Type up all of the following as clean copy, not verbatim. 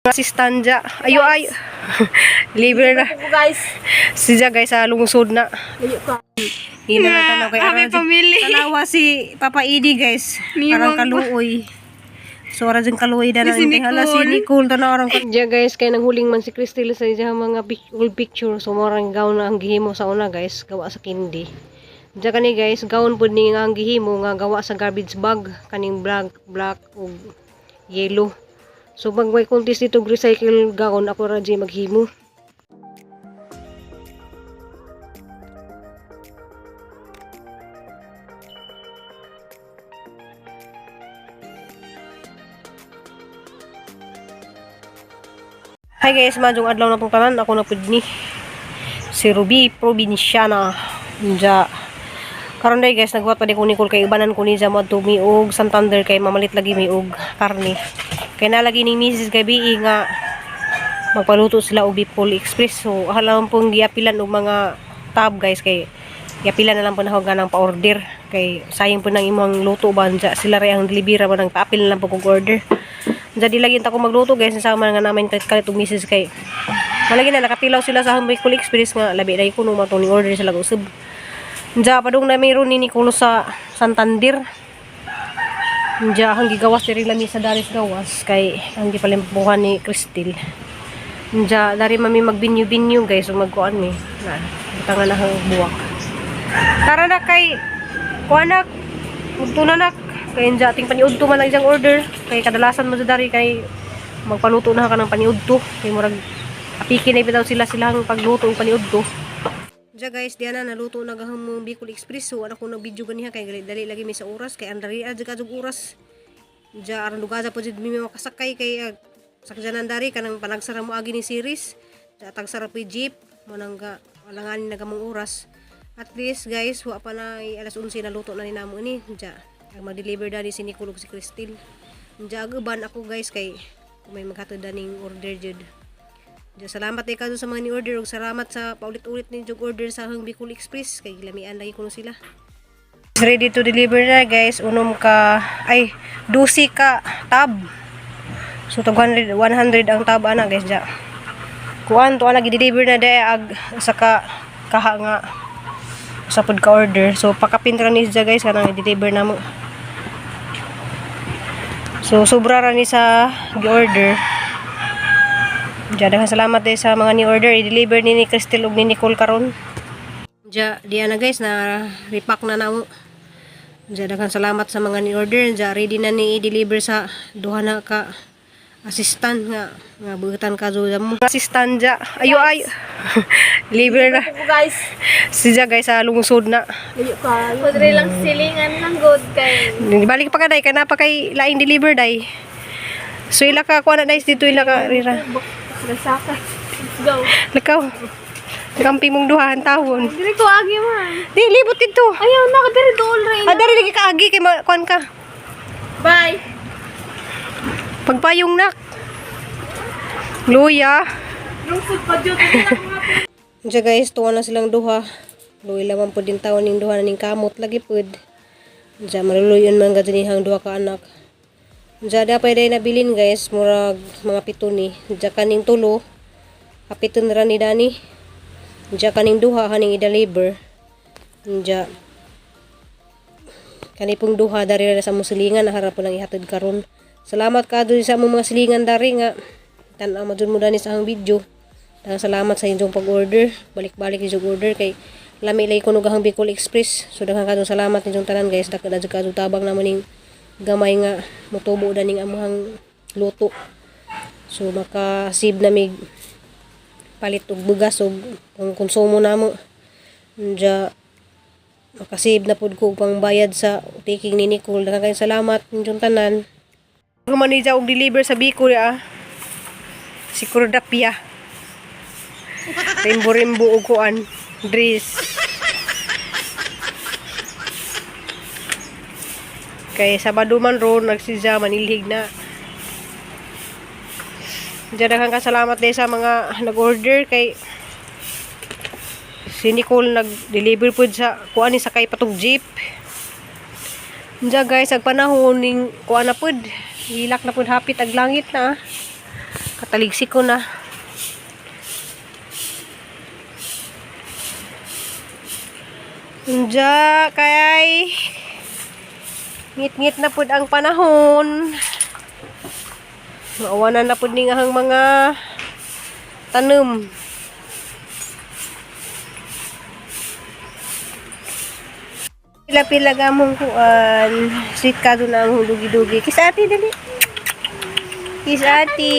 Assistant dya. Ayo ay. Libre na. Ko guys. Siya guys sa lungsod na. Layo ka. Hila na tanaw kay Happy aron si- family. Tanawa si Papa Idi guys. Niwang Arang kaluoy. So ara jud kaluoy na Ni si lang. Hala si Nicole. Nicole tanaw arang Diya guys kay nanghuling man si Crystal sa iya mga old picture. So morang gown na ang gihimo sa una guys, gawa sa kindi. Diya kani guys, gown pud ni nga ang gihimo nga gawa sa garbage bag kaning black black ug yellow. So pag may contest dito og recycle gown ako ra jud maghimo. Hi guys, maayong adlaw na tong tanan. Ako na pud ni si Ruby Provinciana. Unja. Karon day guys, nagwat pa di ko Nicole kay ubanan ko ni mo adto mi og Santander kay mamalit lagi mi og karne. Kay nalagi ning misis gabi nga magpaluto sila og Bicol Express. So alam pong giapilan og mga tab guys kay giapilan na lang po na og ganang pa-order kay sayang po nang imong luto ba unja sila ray ang delivery ba nang paapil na lang po kog order. Unja di lagi ta ko magluto guys sama nga namin kalit og misis kay malagi na nakatilaw sila sa Bicol Express nga labi na ko no matong ni order sila og usab. Unja padung na mayroon ni Nicolo sa Santander. Unja ang gigawas diri lami sa Daris gawas kay ang gipalimpuhan ni Cristel. Unja dari mami magbinyo-binyo guys ug magkuan mi. Na butangan na ang buwak. Tara na kay kuan na udto na nak kay unja ating paniudto man ang isang order kay kadalasan mo sa dari kay magpaluto na ka ng paniudto kay murag apiki na bitaw sila silang pagluto og paniudto. Diya guys, diyan na naluto na gahang mong Bicol Express. So, ano ko na video ganiha kay dali, dali lagi mi sa oras kay ang dali adyo kadtong oras. Diya aron lugaza po jud mi makasakay kay sakyanan dari kanang panagsara mo agi ni series. Diya tagsara po jeep mo nang ga alanganin na gamong oras. At least guys, wa pa na ay alas 11 na luto na ni namo ni. Diya ang mag-deliver dani si Nicole ug si Christine. Diya ag uban ako guys kay kung may maghatod daning order jud. Diya, salamat kay kadto sa mga ni-order ug salamat sa paulit-ulit ninyong order sa Hang Bicol Express kay gilamian lagi kuno sila. Ready to deliver na guys, unom ka ay 12 ka tab. So tag 100, 100 ang tab ana guys diya. Kuan to ana gi-deliver na day ag usa ka kaha nga usa pud ka order. So pakapin ra ni siya guys kanang i-deliver namo. So sobra ra ni sa gi-order. Diya, daghang salamat din sa mga ni-order. I-deliver ni Crystal ug ni Nicole karon. Diya, diya na guys, na repack na namo. Diya, daghang salamat sa mga ni-order. Diya, ready na ni i-deliver sa duha na ka assistant nga nga buutan ka jud mo. Assistant diya. Ayo ay. Deliver na. Ko guys. Siya guys sa lungsod na. Layo ka. Pwede lang silingan lang good kay. Balik pa ka day kana pa kay laing deliver day. So ila ka kuha na guys dito ila ka rira. Gasaka. Let's go. Lakaw. Kampi mong duha ang tawon. Dili ko agi man. Di, libot dito. Ayaw na ka diri dool ra. Ah, dari lagi kaagi kay kuan ka. Bye. Pagpayong nak. Luya. Lungsod pa jud dili lang mga Diya guys, tuwa na silang duha. Luy laman po din taon ning duha na ning kamot lagi pud. Diya maluluyon man gadto nihang duha ka anak. Diya da pa day nabilin guys, murag mga pito ni. Diya kaning tulo, kapiton ra ni Dani. Diya kaning duha haning i-deliver. Diya kani pong duha dari ra sa among silingan naharap po lang ihatod karon. Salamat ka sa among mga silingan dari nga tan-aw mo jud mo dani sa ang video. Daghang salamat sa inyong pag-order. Balik-balik inyong order kay lami lay kuno gahang Bicol Express. So daghang kadtong salamat ninyong tanan guys. Dako na jud kadtong tabang namo ning gamay nga motubo daning amuhang luto. So maka-save na mig palit og bugas og pang konsumo namo. Diya makasave na pud ko og pangbayad sa taking ni Nicole. Daghang kayong salamat ninyong tanan. Gumanija og deliver sa Bicol ah. Si Kurdapia. Rimbo-rimbo og kuan. Dris. Kay Sabado man ron nagsija manilhig na. Diyan daghang kasalamat din sa mga nag-order kay si Nicole nag-deliver pud sa kuan ni sakay patog jeep. Diyan guys, ag panahon ning kuan na pud. Hilak na pud hapit ag langit na. Kataligsik ko na. Unja, kay ngit-ngit na pud ang panahon. Maawanan na pud ni nga ang mga tanom. Pila-pila gamong kuan. Sweet ka doon ang dugi-dugi. Kiss ate, dali. Kiss ate.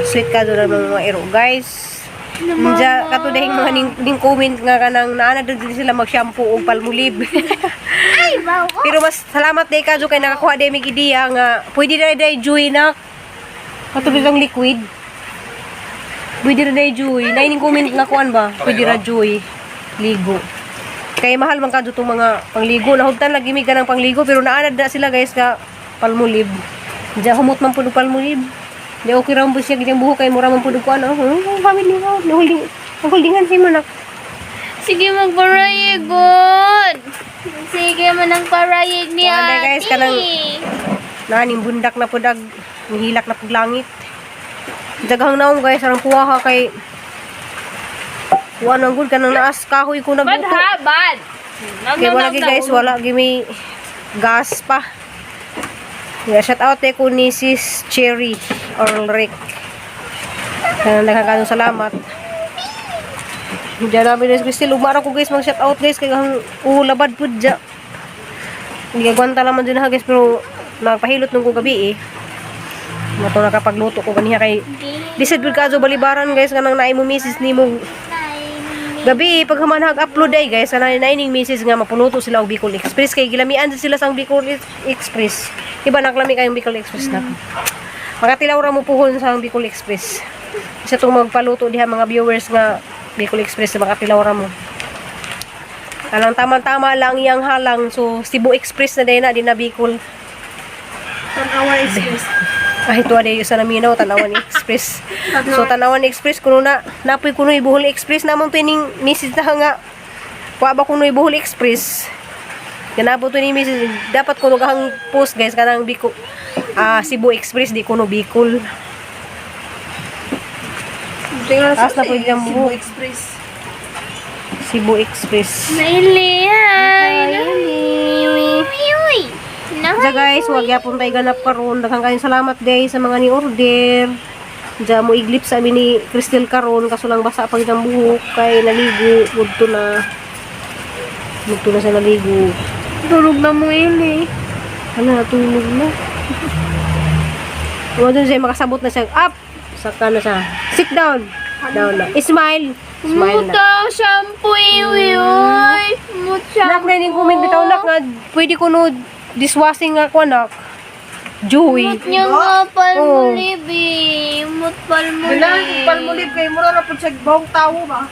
Sweet ka doon ang mga iro, guys. Diya, katudahing mga ning comment nga kanang naana doon din sila mag-shampoo o palmolive. Ay, bawo. Pero mas salamat day kadyo kay nakakuha day mig ideya nga pwede na day joy na katulad ng liquid. Pwede na day joy. Naining comment nga kuan ba? Pwede ra joy. Ligo. Kay mahal man kadyo tong mga pangligo. Nahugtan lagi mi ganang pangligo pero naanad na sila guys ka palmolive. Diya humot man pud og palmolive. Di okay ra man pud siya ganyang buhok kay mura man pud og kuan. Oh, family mo. Holding, holdingan si mo nak. Sige, magparayig, good. Sige, manang parayig ni Wala, ate. guys, kanang- Naning bundak na pudag, nihilak na pud langit. Daghang naong guys, arang kuha ka kay kuha nang good kanang naas kahoy ko Bad nagluto. ha, bad. Kay wala gi guys, wala gi may gas pa. Yeah, shout out eh ko ni Sis Cherry Orlric. Kanang daghang kanong salamat. Diyan namin guys, Crystal, umara ko guys, mag shout out guys, kay ang ulabad pud dya. Hindi agwanta naman dyan ha guys, pero nagpahilot nung ko gabi eh. Mato nakapagluto ko ganiha kay Lisod gud kaso balibaran guys kanang naay mo misis nimo gabi eh, pag humanhag upload ay guys kanang naay ning misis nga mapuluto sila og Bicol Express kay gilamian sad sila sang Bicol Express. Iba naklami kayong Bicol Express na. Makatilaw ra mo puhon sa Bicol Express. Isa tong magpaluto diha mga viewers nga Bicol Express makatilaw ra mo. Kanang tama-tama lang iyang halang so Cebu Express na day na di na Bicol. Tanawa Express. Ay, tuwa na sa naminaw, Tanawan Express. So, Tanawan Express, kuno na, napoy kuno Bohol Express, namang tuning misis na nga, wa ba kuno Bohol Express? Ganabo to ni misis, dapat kuno gahang post guys, kanang Bicol, Cebu Express, di kuno Bicol. Taas na po yung Cebu buhok. Express. Cebu Express. Naili, ay. Naili. Uy. Diya guys, wag yapon tayo ganap karon. Daghang kayong salamat guys sa mga ni order. Diya mo iglip sa amin ni Crystal karon kaso lang basa pag itang buhok kay naligo mudto na. Mudto na sa naligo. Tulog na mo, Ili. Ano, natulog na. Wala dun siya makasabot na siya. Up! Saka na siya. Sit down. Down na. Smile. Smile na. Muta, shampoo, uy, uy. Muta. Nak na yung comment bitaw nak nga pwede ko no dishwashing nga ko nak. Joey. Mut niya nga, palmolive, eh. Mut palmolive. Ganahan palmolive kay mura ra pud siya buhok tawo ba.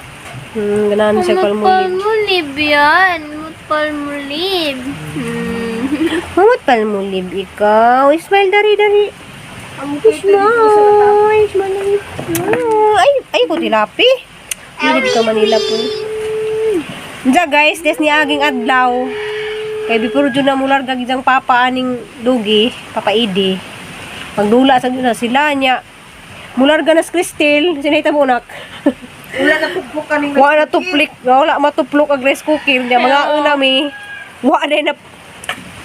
Ganahan siya Mut palmolive. palmolive yan. Mut palmolive. Mamut palmolive ikaw. Smile dari dari. Ang Smile. Smile dari. Ay, ay ko tilapi. Bilib ka Manila po. Diya guys, des ni aging adlaw. Kay before jud na mular gagidang papa aning dugi, Papa Idi. Pagdula sa jud na sila niya. Mularga na si Cristel, sinahita mo nak. Wala na pugpok kaning Wa na tuplik, wala matuplok ang rice cooker niya. Mga una mi, wa na na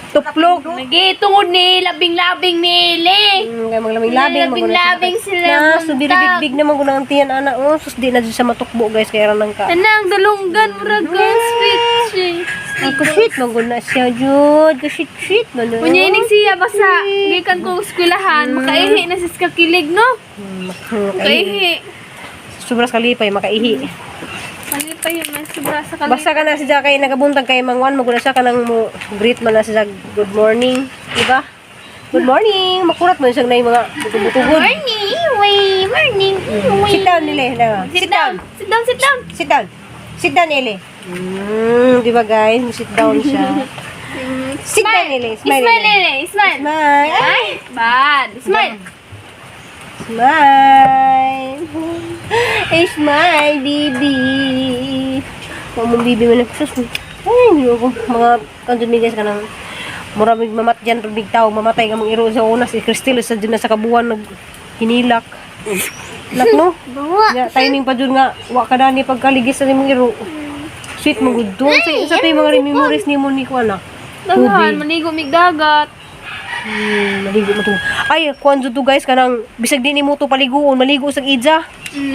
tuplok. Nagitungod ni labing-labing ni Ili. Kaya maglaming-labing. Labing-labing sila Na, so buntag. diri big-big naman ko ng tiyan, ana. Oh, sus, di na dyan siya matukbo, guys. Kaya ranang ka. Ana, ang dalunggan, murag ka, sweet siya. Ang kusit, magun na siya, Jud. Kusit-sit, man. Unya ining siya basta gikan ko eskwelahan, makaihi na sis kakilig no. Makaihi. Makaihi. Sobras kalipay, makaihi. Kalipay yun man sobra sa kalipay. Basta ka na siya kay nagabuntag kay Mangwan, maguna siya ka nang mo greet man na siya good morning, di ba? Good morning. Makurat man siya na yung mga butubutugod. Morning, uy, morning, uy. Sit down nila. Eh, Sit down. Sit down, sit down. Sit down. Sit down, Ele. Di ba guys? Sit down siya. Sit down, Ele. Smile, Smile, Ele. Ele. Smile. Smile. Ay! Ay, bad. Smile. Smile. Hey, smile, baby. Huwag mong baby man. Sus. Ay, hindi ako. Mga kandun guys ka ng Mura mig mamatyan pud mig tao, mamatay nga mong iro sa una si Cristel sa dyan na sa kabuan nag hinilak. Nak no? Bawa. Ya, timing pa jud nga wa ka dani pagkaligis sa nimong iro. Sweet mo gud to. Sa sa mga memories nimo ni ko anak. Daghan, manigo mig dagat. Maligo mo to. Ay, kuan jud to guys kanang bisag di nimo to paliguon, maligo sa ija.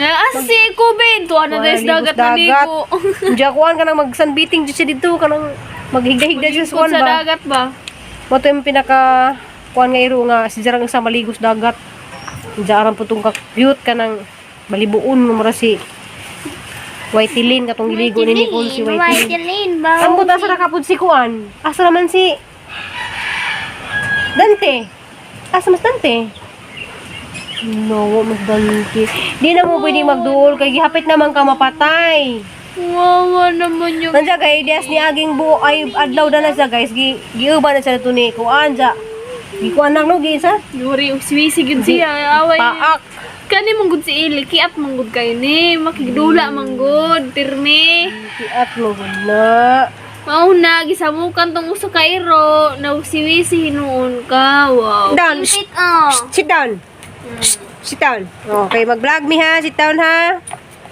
Asa si Kuben? Tuwa na dahil sa dagat maligo. Diya kuan kanang mag sunbathing jud siya dito kanang maghigda-higda siya sa Maglingkod kuan sa ba. dagat ba? Mo to yung pinaka kuan nga iro nga si Jarang sa maligos dagat. Diya aran po tong ka-cute kanang malibuon nga mura si Whitelyn katong giligo ni Nicole si Whitelyn. Whitelyn ba? Ambot asa na kapod si kuan? Asa naman si Dante? Asa mas Dante? No, wa mas Dante. Di na mo pwede magduol kay gihapit naman ka mapatay. Wawa naman yung. Nandiya kay ideas ni aging buo ay adlaw na na siya guys. Giuba na siya to ni kuan ja. Gikuan lang no gi sa Yuri, siwisig yun siya. Away. paak. Kani mong gud si Ili, kiat mong gud kayo ni. Makigdula mong gud, pirmi. Kiat mo gud na. Mao na, gisamukan tong usa ka iro, na siwisi hinuon ka. Wow. Down. Sit oh. Shh, sit down. Shh, sit down. Okay, mag-vlog mi ha. Sit down ha.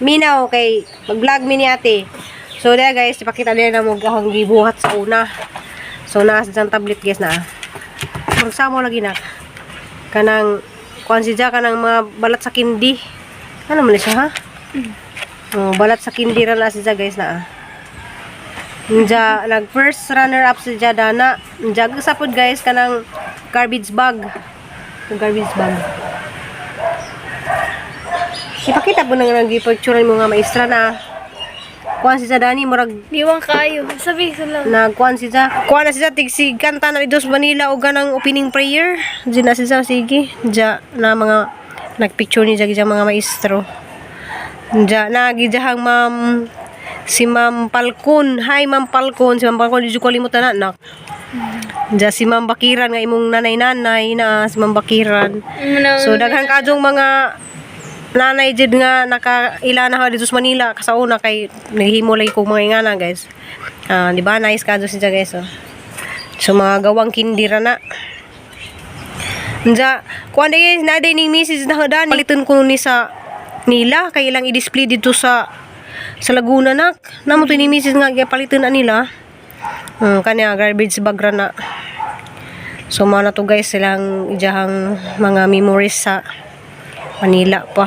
Minaw, okay. Mag-vlog mi ni ate. So, there guys, ipakita nila na mo akong gibuhat sa una. So, naas dyan tablet guys na. Magsamo lagi na. Kanang, kuan si Ja, kanang mga balat sa kindi. Ano man na siya ha? Oh, balat sa kindi ra na si Ja guys na. Nja, nag first runner up si Ja dana. Nja, sapod guys kanang garbage bag. Yung garbage bag. Ipakita po nang nagipicturean mo nga maestra na. Kuan si Dani murag Diwang kayo. Sabi sa lang. nagkuan si Ja. Kuan na si Ja tig si kanta na Dos Manila og ganang opening prayer. Di na si Ja sige. Ja na mga nagpicture ni Ja gid mga maestro. Ja na gidjahang ma'am si Ma'am Palcon. Hi Ma'am Palcon. Si Ma'am Palcon di jud ko kalimutan na nak. Ja si Ma'am Bakiran nga imong nanay-nanay na si Ma'am Bakiran. So daghan kadtong mga nanay jud nga nakaila na dito sa Manila kasauna kay naghimo lagi kog mga ingana guys. Ah, di ba nice kadto siya guys oh. So mga gawang kindira na. Nja, kuan day na day ning misis na dani paliton ko ni sa nila kay ilang i-display dito sa Laguna nak. Namo to ni misis nga gipaliton na nila. Kanya garbage bag ra na. So mao na to guys silang ijahang mga memories sa Manila pa.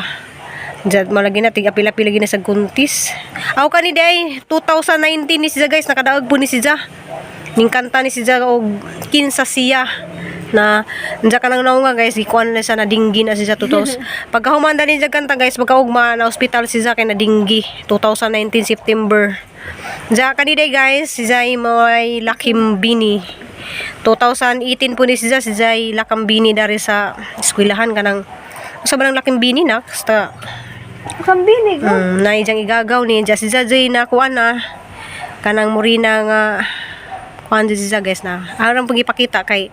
Diyan malagi na tig apil-apil lagi na sa kuntis. Aw kani day 2019 ni siya guys nakadaog po ni siya. Ning kanta ni siya og kinsa siya na diyan ka lang naunga guys gikuan na siya na dinggi na siya tutos. Pagkahuman dali siya kanta guys pagkaugma na ospital siya kay na dinggi 2019 September. Diyan kani day guys si Zay may Lakimbini. 2018 po ni si Zay, si Zay Lakambini dari sa eskwelahan kanang sa ba ng Lakambini na basta Kambini ko. Naijang igagaw ni Diya si Zay na kuan na kanang murina nga kuan si Zay guys na. Aron pag ipakita kay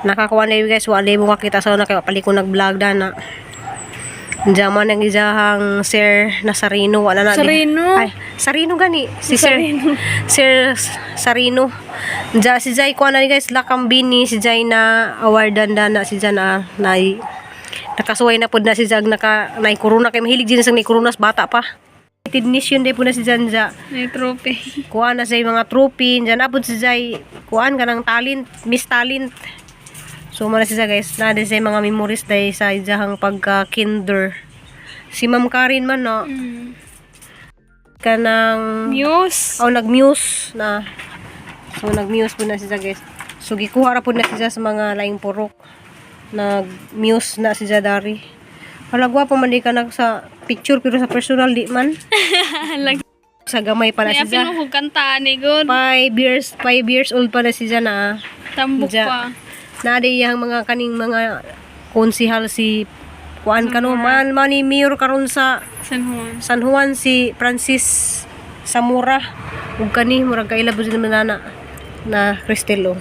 nakakuan na yun, guys wala mo kakita sa una kay pali ko nag-vlog dana. Diyan man ang isahang Sir Nazareno wala na. Sarino? Ay, Sarino gani si Sir Sarino. Sir Sarino. Diya si Jai kuan na ni guys Lakambini si Jai na awardan na si Jai na na nakasuway na pod na si Jag naka nay corona kay mahilig din sa nay corona sa bata pa. Technician day po na si Janja. May trophy. Kuan na sa mga trophy, diyan na pod si Jai kuan kanang talent, Miss Talent. So mo na si Jai guys, na din sa mga memories day sa ijahang pagka kinder. Si Ma'am Karin man no, kanang Muse. Oh, nag-muse na. So, nag-muse po na siya, guys. So, gikuha ra po na siya sa mga laing purok. Nag-muse na siya dari. Hala, gwapo man di ka nag sa picture, pero sa personal, di man. Lag. Sa gamay pa na May siya. apil mo kung kanta ni God. 5 years old pa na siya na. Tambok Diya. pa. Na di iyang mga kaning mga konsihal si kuan kano man man ni mayor karon sa San Juan. San Juan si Francis Zamora ug kani murag kaila pud sila nana na Cristelo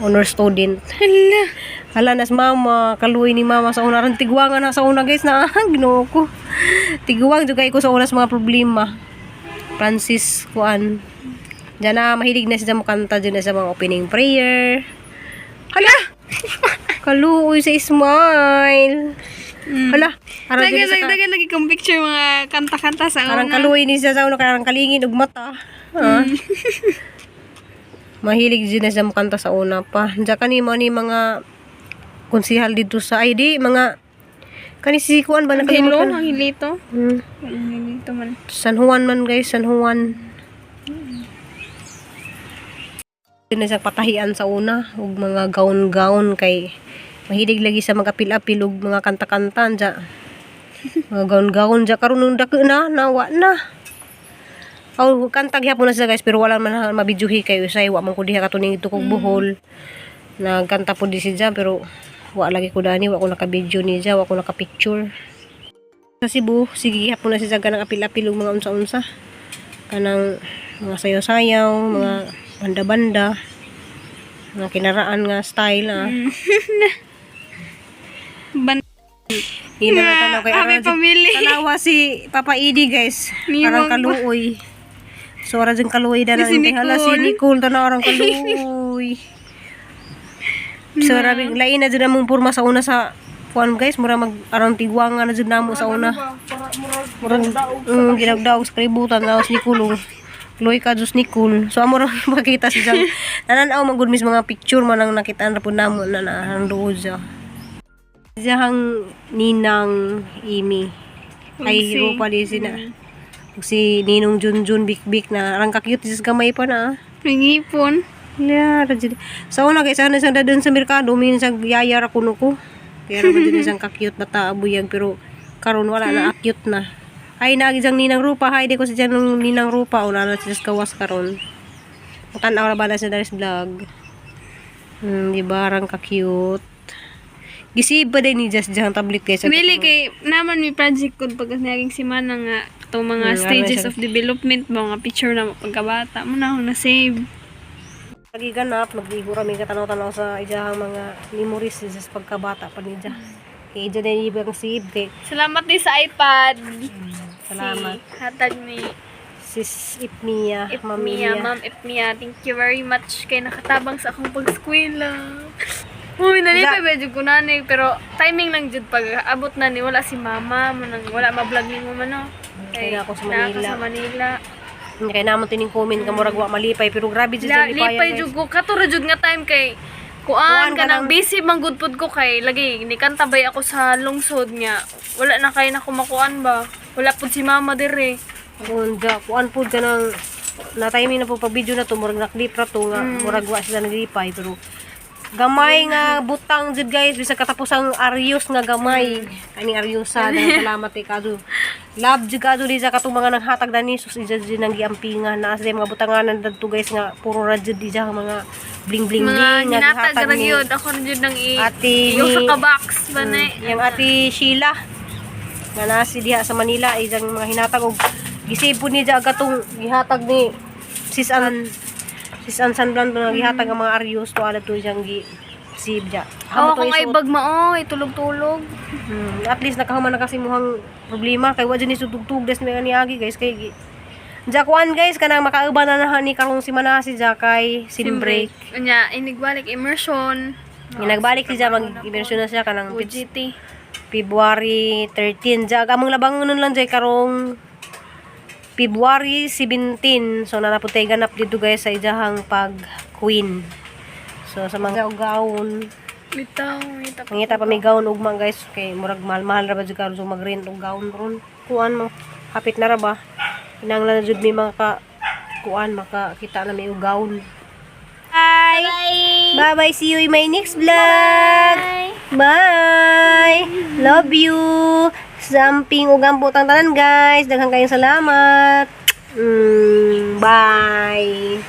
honor student. Hala. Hala nas mama kaluoy ni mama sa una ron tigwangan na sa una guys na Ginoo ko. Tiguang jud kay ko sa una sa mga problema. Francis kuan. Diyan na mahilig na siya mukanta dyan na sa mga opening prayer. Hala! Kaluoy sa smile. Hala, aron Dagan dyan sa dagan lagi kong picture mga kanta-kanta sa Arang una. kaluoy ni siya sa una kay arang kalingin ug mata. Ha? Mahilig din na siya mukanta sa una pa. Diyan kani mo ni mga konsihal dito sa ID, mga kani si kuan ba Ang hilo, nakalimot ko na? ang hilito. Ang hilito man. San Juan man guys, San Juan. Din na siya patahian sa una ug mga gown-gown kay mahilig lagi sa mga apil-apil ug mga kanta-kanta dya. Mga gown-gown dya karon nung dako na nawa na. Aw kanta gyapon na siya guys, pero wala man na mabidyohi kay usay wa man ko diha katuning ito kog Bohol. Nagkanta po di siya pero wa lagi ko dani, wa ko naka-video niya, wa ko naka-picture. Sa Cebu, sige hapon na siya kanang apil-apil ug mga unsa-unsa. Kanang mga sayaw-sayaw, mga banda-banda, mga kinaraan nga style ah. Ban Ina na tanaw kay Happy aron family. Tanawa si Papa Idi guys. Niwang Parang kaluoy. So ara jud kaluoy dana Si si Hala si Nicole. Nicole tanaw arang kaluoy. So rabi lain na jud among porma sa una sa kuan guys, mura mag arang tigwanga na jud namo sa una. Murag ginagdaog sa kalibutan na si Nicole. Oh. Luoy ka Diyos Nicole. So amo ra makita si Jang. Nananaw man gud mis mga picture man ang nakitaan ra pud namo na na ang duod siya. Siyang Ninang Imi. Ay, hero pa di sina. Ug si Ninong Junjun Bik Bik na arang ka-cute sis gamay pa na. Ah. Nangipon. Yeah, rajin. Sa una kay sana siyang dadun sa merkado, minsan yaya ra kuno ko. Kaya ra ba din siyang ka-cute bata buyag pero karon wala na cute na. Ay naagi siyang Ninang Rupa, hay di ko si siyang Ninang Rupa una na siya sa kawas karon. Tan-aw ra bala sa Daris vlog. Di ba arang ka-cute. Gisib pa din ni Jess diyang tablet guys. Bili kay naman may project kod pag naging simana nga itong mga stages ano of development ba mga picture na pagkabata mo na akong na-save. Lagi ganap, nagligo rami katanaw-tanaw sa iyang mga memories sa pagkabata pa niya. Kay ija din ibang sib kay Salamat din sa iPad. Salamat. Si hatag ni Sis Ipmia, Ipmia, Mamiya. Ma'am Ipmia. Thank you very much kay nakatabang sa akong pag-eskwela. Uy, nalipay ba jud ko nanay pero timing lang jud pag abot na ni wala si mama mo nang wala ma-vlog nimo man no. Kaya ako sa naa ka Manila. sa Manila. Kaya namon tining comment ka murag wa malipay pero grabe jud La, sa lipay. lipay jud ko kato ra jud nga time kay Kuan kuan kanang kanang- busy man gud pud ko kay lagi ni bay ako sa lungsod nga wala na kay na kumakuan ba. Wala pud si mama dire. Kung kuan pud ka nang na timing na po pag video na to murag naklip ra to nga murag wa sila naglipay pero gamay nga butang jud guys bisag katapos ang aryos nga gamay kaning aryosa daghang salamat kay kado love jud kado di sa katong mga nanghatag dani sus ija jud nang giampingan naa sa mga butanganan dadto guys nga puro ra jud ija mga bling bling Mga bling nga hinatag gihatag ra ni gyud ako ra jud nang i Ate yung sa ka-box ba na Yang Ate Sheila nga nasi diha sa Manila isang mga hinatag og gisave po niya katong gihatag ni Sis Ann San Blan nga gihatag ang mga aryos to ala to siyang gi save dia. Aw Hamo to akong isuot. ibag maoy tulog-tulog. At least nakahuman na kasi muhang problema kay wa jud ni sutugtug des may niagi guys kay Jakuan guys kanang makauban na na ni karong si Manasi ja kay sim break. Unya inigbalik immersion. Nagbalik siya mag-immersion na siya kanang OGT. February 13. Diya, among labangon nun lang dyan karong February 17. So, nanaputay ganap dito guys sa ijahang pag queen. So, sa mga gown. Bitaw, bitaw. Mangita pa may gown ugma guys. Kay murag mahal-mahal ra ba jud karon so mag-rent og gown ron. Kuan mo. Hapit na ra ba? Kinahanglan na jud may mga ka kuan makakita na may og gown. Bye. Bye. Bye. See you in my next vlog. Bye. Love you. Samping ug ambot ang tanan guys. Daghang kayong salamat. Bye.